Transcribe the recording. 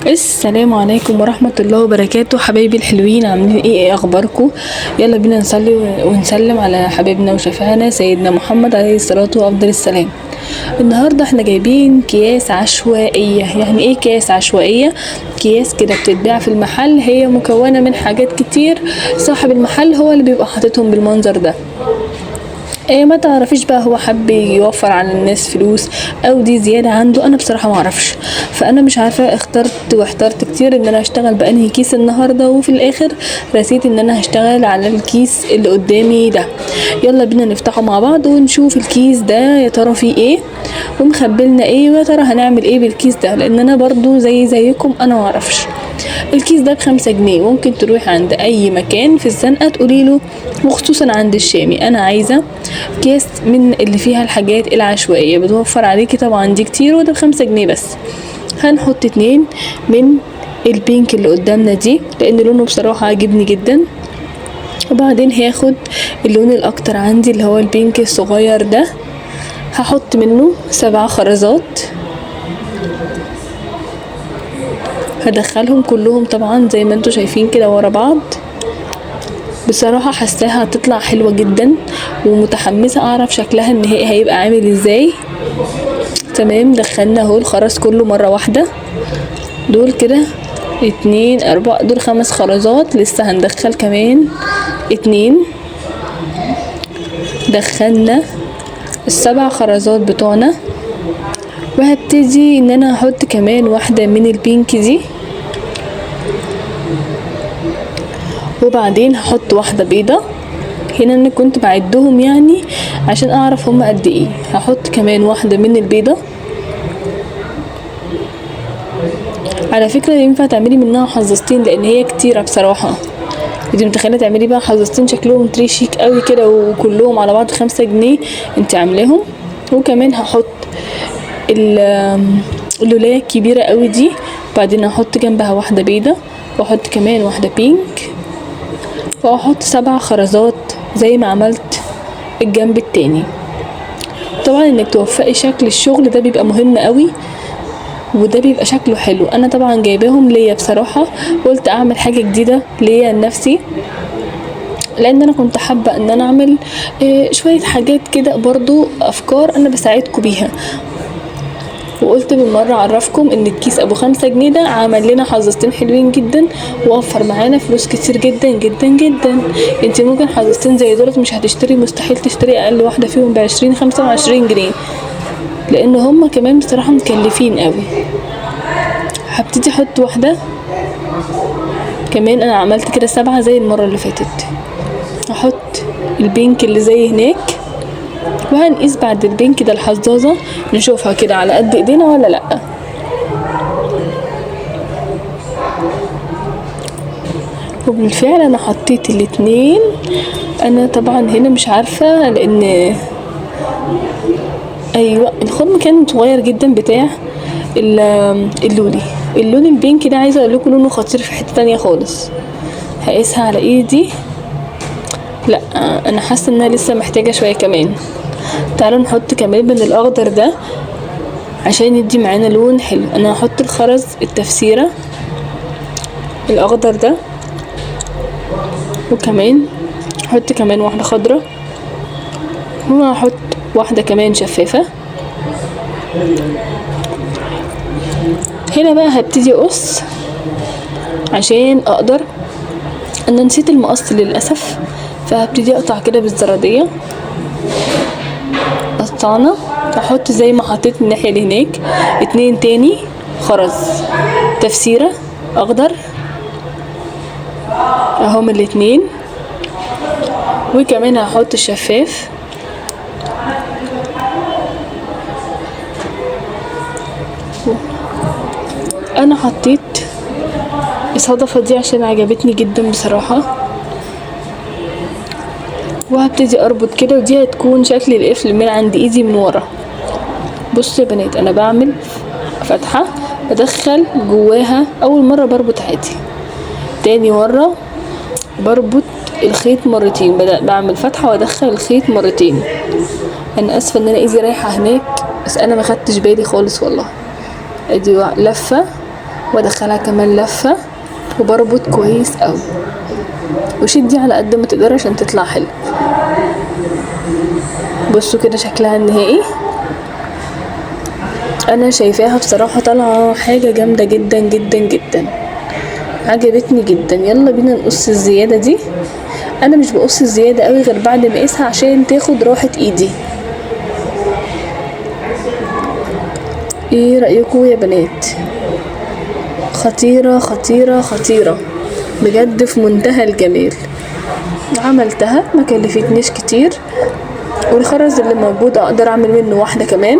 السلام عليكم ورحمة الله وبركاته. حبايبي الحلوين، عاملين ايه؟ ايه اخباركم؟ يلا بينا نصلي ونسلم على حبيبنا وشفيعنا سيدنا محمد عليه الصلاة وافضل السلام. النهاردة احنا جايبين اكياس عشوائية. يعني ايه اكياس عشوائية؟ اكياس كده بتتباع في المحل، هي مكونة من حاجات كتير، صاحب المحل هو اللي بيبقى حاططهم بالمنظر ده. ايه ما تعرفيش بقى هو حب يوفر على الناس فلوس او دي زيادة عنده، انا بصراحة ما اعرفش. فانا مش عارفة، اخترت واحترت كتير ان انا هشتغل بانهي كيس النهاردة، وفي الاخر رسيت ان انا هشتغل على الكيس اللي قدامي ده. يلا بينا نفتحه مع بعض ونشوف الكيس ده يا ترى فيه ايه ومخبلنا ايه، ويا ترى هنعمل ايه بالكيس ده، لان انا برضو زي زيكم انا ما اعرفش. الكيس ده ب5 جنيه، ممكن تروح عند اي مكان في الزنقة تقولي له، وخصوصا عند الشامي، انا عايزة كيس من اللي فيها الحاجات العشوائية، بتوفر عليكي طبعا دي كتير، وده ب5 جنيه بس. هنحط 2 من البينك اللي قدامنا دي لان لونه بصراحة عاجبني جدا، وبعدين هاخد اللون الاكتر عندي اللي هو البينك الصغير ده، هحط منه 7 خرزات، هدخلهم كلهم طبعا زي ما انتوا شايفين كده ورا بعض. بصراحة حاساها هتطلع حلوة جدا، ومتحمسة اعرف شكلها النهائي هيبقى عامل ازاي. تمام، دخلنا اهو الخرز كله مرة واحدة، دول كده 2 4، دول 5 خرزات، لسه هندخل كمان 2. دخلنا ال7 خرزات بتوعنا، وهبتدي ان انا احط كمان واحدة من البينك دي، وبعدين هحط واحدة بيضة. هنا انا كنت بعدهم عشان اعرف هما قد ايه. هحط كمان واحدة من البيضة. على فكرة ينفع تعملي منها حظاظتين لان هي كتيرة بصراحة، انتي متخيلة تعملي بقى حظاظتين شكلهم تري شيك قوي كده وكلهم على بعض 5 جنيه انتي عاملاهم. وكمان هحط اللولاية الكبيرة قوي دي، بعدين هحط جنبها واحدة بيضة، واحط كمان واحدة بينك، واحط 7 خرزات زي ما عملت الجنب التاني. طبعا انك توفقي شكل الشغل ده بيبقى مهم قوي، وده بيبقى شكله حلو. انا طبعا جايباهم ليا بصراحة، قلت اعمل حاجة جديدة ليا لنفسي، لان انا كنت حابة ان انا اعمل شوية حاجات كده برضو، افكار انا بساعدكم بيها، وقلت بالمرة اعرفكم ان الكيس ابو 5 جنيه ده عمل لنا حظاظتين حلوين جدا، ووفر معانا فلوس كتير جدا جدا جدا. انت ممكن حظاظتين زي دولت مش هتشتري، مستحيل تشتري اقل واحدة فيهم بعشرين خمسة وعشرين جنيه، لان هما كمان بصراحة مكلفين قوي. هبتدي احط واحدة كمان، انا عملت كده 7 زي المرة اللي فاتت. هحط البينك اللي زي هناك، وهنقيس بعد البينك ده الحظاظة نشوفها كده على قد ايدينا ولا لأ. وبالفعل انا حطيت الاتنين. انا طبعا هنا مش عارفة لان ايوه الخرم كان صغير جدا بتاع اللولي. اللون البينك ده عايزة اقول لكم لونه خطير في حتة تانية خالص. هقيسها على ايدي، لا انا حاسة انها لسه محتاجة شوية كمان. تعالوا نحط كمان من الاخضر ده عشان يدي معانا لون حلو. انا هحط الخرز التفسيرة الاخضر ده، وكمان هحط كمان واحدة خضرة، وهحط واحدة كمان شفافة. هنا بقى هبتدي اقص عشان اقدر، انا نسيت المقص للأسف، فهبتدي اقطع كده بالزرادية. قطعنا، هحط زي ما حطيت من الناحية اللي هناك 2 تاني خرز تفسيرة اخضر اهم الاتنين، وكمان هحط الشفاف. انا حطيت الصدفة دي عشان عجبتني جدا بصراحة، وهبتدي اربط كده، ودي هتكون شكل القفل من عند ايدي من ورا. بصوا يا بنات، انا بعمل فتحة بدخل جواها، اول مرة بربط عادي، تاني مرة بربط الخيط مرتين، بعمل فتحة وادخل الخيط مرتين. انا اسفة ان انا ايدي رايحة هناك، بس انا ما خدتش بالي خالص والله. ادي لفة وادخلها كمان لفة وبربط كويس قوي، وشدي على قد ما تقدري عشان تطلع حلو. بصوا كده شكلها النهائي، انا شايفاها بصراحة طالعة حاجة جامدة جدا جدا جدا، عجبتني جدا. يلا بينا نقص الزيادة دي. انا مش بقص الزيادة قوي غير بعد ما اقيسها عشان تاخد راحة ايدي. ايه رأيكم يا بنات؟ خطيرة خطيرة خطيرة بجد، في منتهى الجمال. عملتها ما كلفتنيش كتير، والخرز اللي موجود اقدر اعمل منه واحدة كمان.